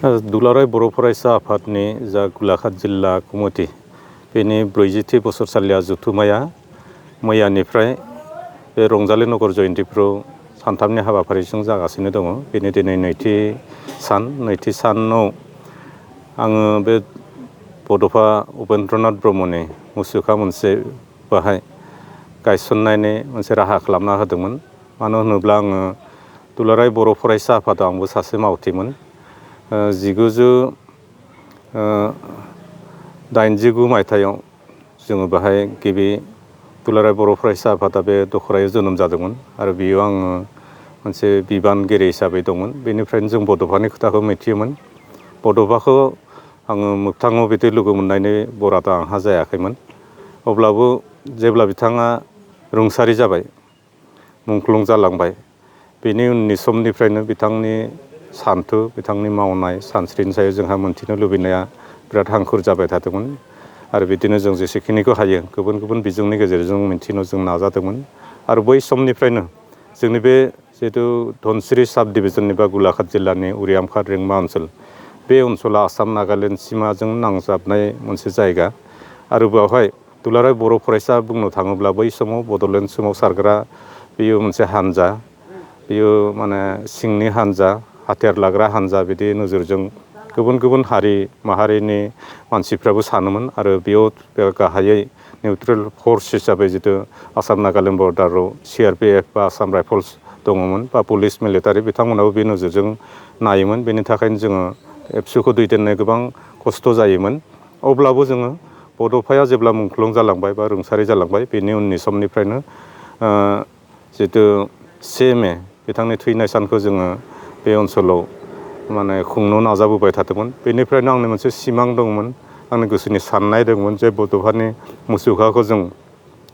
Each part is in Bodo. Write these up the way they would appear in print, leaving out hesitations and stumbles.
दुलाराय बर' फरायसा आफादनि जा गलाघाट जिल्ला कमिटि बेनि 40थि बोसोरसालिया जथुमाया मैयानिफ्राय बे रंजालि नगर जयन्तीफ्राव सानथामनि हाबाफारिजों जागासिनो दङ। बेनि दिनै नैथि सानाव आङो बे बड'फा उपेन्द्रनाथ ब्रह्मनि मुसुखा मोनसे बाहाय गायसननायनि मोनसे राहा खालामना होदोंमोन। मानो होनोब्ला आङो दुलाराय बर' फरायसा आफादाव आंबो सासे मावथिमोन। 1989 मायथाइयाव जोङो बाहाय गिबि दुलाराय बर' फरायसा आफादा बे दखरायाव जोनोम जादोंमोन आरो बेयाव आङो मोनसे बिबानगिरि हिसाबै दंमोन। बेनिफ्रायनो जों बड'फानि खोथाखौ मिथियोमोन। बड'फाखौ आङो मोगथाङाव बिदि लोगो मोननायनि बरादा आंहा जायाखैमोन। अब्लाबो जेब्ला बिथाङा रुंसारि जाबाय, मुंख्लं जालांबाय, बेनि उननि समनिफ्रायनो बिथांनि सान्थौ, बिथांनि मावनाय सानस्रिनि सायाव जोंहा मोनथिनो लुबैनाया बिराद हांखुर जाबाय थादोंमोन आरो बिदिनो जों जेसेखिनिखौ हायो गुबुन गुबुन बिजोंनि गेजेरजों मिन्थिनो जों नाजादोंमोन। आरो बै समनिफ्रायनो जोंनि बे जिहेतु धनसिरि साब डिभिजननि बा गलाघाट जिल्लानि उरियामघाट रेंमा ओनसोल, बे ओनसोला आसाम नागालेण्ड सिमाजों नांजाबनाय मोनसे जायगा आरो बेवहाय दुलाराय बर' फरायसा बुंनो थाङोब्ला बै समाव बड'लेण्ड सोमावसारग्रा बेयो मोनसे हान्जा, बेयो माने सिंनि हान्जा, हाथियार लाग्रा हान्जा बिदि नोजोरजों गुबुन गुबुन हारि माहारिनि मानसिफ्राबो सानोमोन आरो बेयाव गाहायै निउट्रेल फर्स हिसाबै जितु आसाम नागालेण्ड बर्डाराव CRPF बा आसाम राइफल्स दङमोन बा पुलिस मिलिटारि, बिथांमोनाबो बे नोजोरजों नायोमोन। बेनि थाखायनो जोङो एबसुखौ दैदेननो गोबां खस्थ' जायोमोन। अब्लाबो जोङो बड'फाया जेब्ला मुंख्लं जालांबाय बा रुंसारि जालांबाय, बेनि उननि समनिफ्रायनो जितु 1 मे बिथांनि थैनाय सानखौ जोङो बे ओनसोलाव माने खुंनो नाजाबोबाय थादोंमोन। बेनिफ्रायनो आंनि मोनसे सिमां दंमोन, आंनि गोसोनि साननाय दंमोन जे बड'फानि मुसुखाखौ जों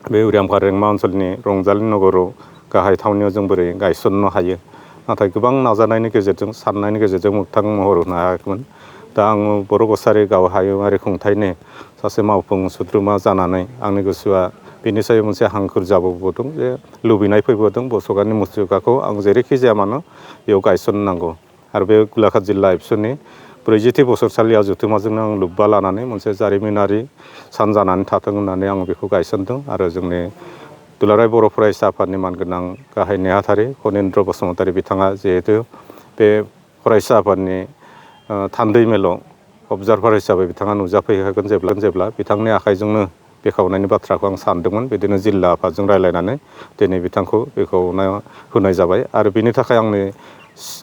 बे उरियामघाट रेंमा ओनसोलनि रंजालि नगराव गाहाय थावनियाव जों बोरै गायसननो हायो। नाथाय गोबां नाजानायनि गेजेरजों, साननायनि गेजेरजों मोगथां महर होनो हायाखैमोन। दा आङो बर' कसारि गाव हायुङारि खुंथायनि सासे मावफुं सोद्रोमा जानानै आंनि गोसोआ बेनि सायाव मोनसे हांखुर जाबोदों जे लुबैनाय फैबोदों बड'फानि मुसुखाखौ आं जेरैखि जाया मानो बेयाव गायसननांगौ। आरो बे गलाघाट जिल्ला एबसुनि 40थि बोसोरसालिया जथुमाजोंनो आं लोब्बा लानानै मोनसे जारिमिनारि सान जानानै थाथों होननानै आं बेखौ गायसनदों। आरो जोंनि दुलाराय बर' फरायसा आफादनि मानगोनां गाहाय नेहाथारि फनिन्द्र बसुमतारी बिथाङा जिहेतु बे फरायसा आफादनि थान्दै मेलाव अबजारभार हिसाबै बिथाङा नुजाफैखागोन जेब्ला बिथांनि आखाइजोंनो बेखेवनायनि बाथ्राखौ आं सानदोंमोन। बिदिनो जिल्ला आफादजों रायज्लायनानै दिनै बिथांखौ बेखेवना होनाय जाबाय। आरो बेनि थाखाय आंनि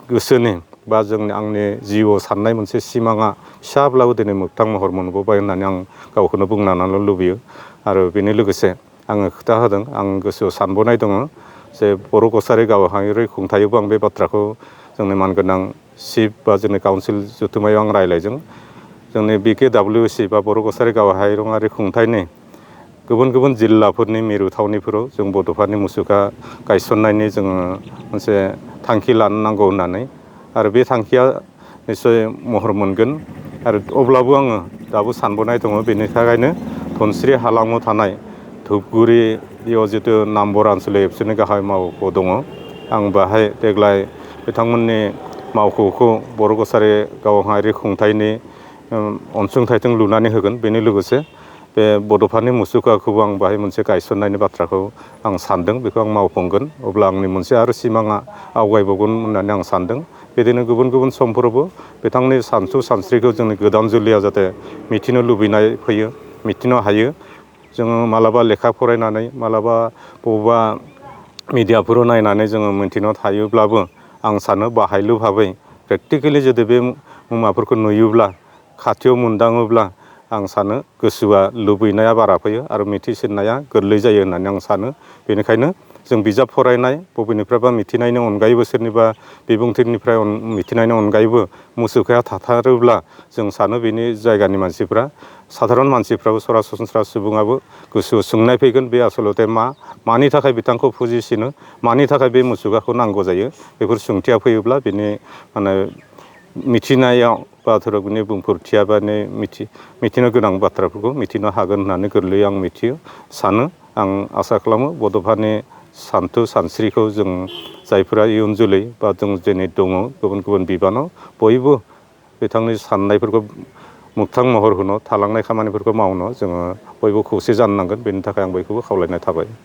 गोसोनि बा आंनि जिउआव साननाय मोनसे सिमाङा फिसाब्लाबो दिनै मोगथां महर मोनबोबाय होननानै आं गावखौनो बुंनानै लुबैयो। आरो बेनि लोगोसे आङो खोथा होदों, आं गोसोआव सानबोनाय दङ जे बर' कसारि गावहायुङारि खुंथायावबो आं बे बाथ्राखौ जोंनि मानगोनां चिफ बा जोंनि काउन्सिल जथुमायाव आं रायज्लायदों। जोंनि BKWC बा बर' कसारि गावहायुङारि खुंथायनि गुबुन गुबुन जिल्लाफोरनि मिरु थावनिफोराव जों बड'फानि मुसुखा गायसननायनि जोङो मोनसे थांखि लानो नांगौ होननानै। आरो बे थांखिया निस्सय महर मोनगोन। आरो अब्लाबो आङो दाबो सानबोनाय दङ, बेनि थाखायनो धनसिरि हालामाव थानाय धुपगुरियाव जितु नामबर आनसलिक एबसुनि गाहाय मावख' दङ, आं बाहाय देग्लाय बिथांमोननि मावख'खौ बर' कसारि गावहायुङारि खुंथायनि अनसुंथाइजों लुनानै होगोन। बेनि लोगोसे बे बड'फानि मुसुखाखौबो आं बाहाय मोनसे गायसननायनि बाथ्राखौ आं सानदों, बेखौ आं मावफुंगोन। अब्ला आंनि मोनसे आरो सिमाङा आवगायबावगोन होननानै आं सानदों। बिदिनो गुबुन गुबुन समफोरावबो बिथांनि सानसु सानस्रिखौ जोंनि गोदान जोलैया जाहाथे मिथिनो लुबैनाय फैयो, मिथिनो हायो। जोङो मालाबा लेखा फरायनानै, मालाबा बबेबा मिडियाफोराव नायनानै जोङो मिथिनो थायोब्लाबो आं सानो बाहायलु भाबै प्रेक्टिकेलि जुदि बे मुवाफोरखौ नुयोब्ला, खाथियाव मोनदाङोब्ला आं सानो गोसोआ लुबैनाया बारा फैयो आरो मिथिसिननाया गोरलै जायो होननानै आं सानो। बेनिखायनो जों बिजाब फरायनाय बबेनिफ्रायबा मिथिनायनि अनगायैबो, सोरनिबा बिबुंथिनिफ्राय मिथिनायनि अनगायैबो मुसुखाया थाथारोब्ला जों सानो बेनि जायगानि मानसिफ्रा, साधारन मानसिफ्राबो, सरासनस्रा सुबुङाबो गोसोआव सोंनाय फैगोन बे आसलते मानि थाखाय बिथांखौ फुजिसिनो, मानि थाखाय बे मुसुखाखौ नांगौ जायो। बेफोर सोंथिया फैयोब्ला बिनि माने मिथिनायाव बा धोरोमनि बुंफोरथिया बा मिथिनो गोनां बाथ्राफोरखौ मिथिनो हागोन होननानै गोरलैयै आं सानो। आं आसा खालामो बड'फानि सानथौ सानस्रिखौ जों जायफोरा इयुन जोलै बा जों दिनै दङ गुबुन गुबुन बिबानाव, बयबो बिथांनि साननायफोरखौ मोगथां महर होनो थालांनाय खामानिफोरखौ मावनो जोङो बयबो खौसे जानो नांगोन बेनि थाखाय आं बयखौबो खावलायनाय थाबाय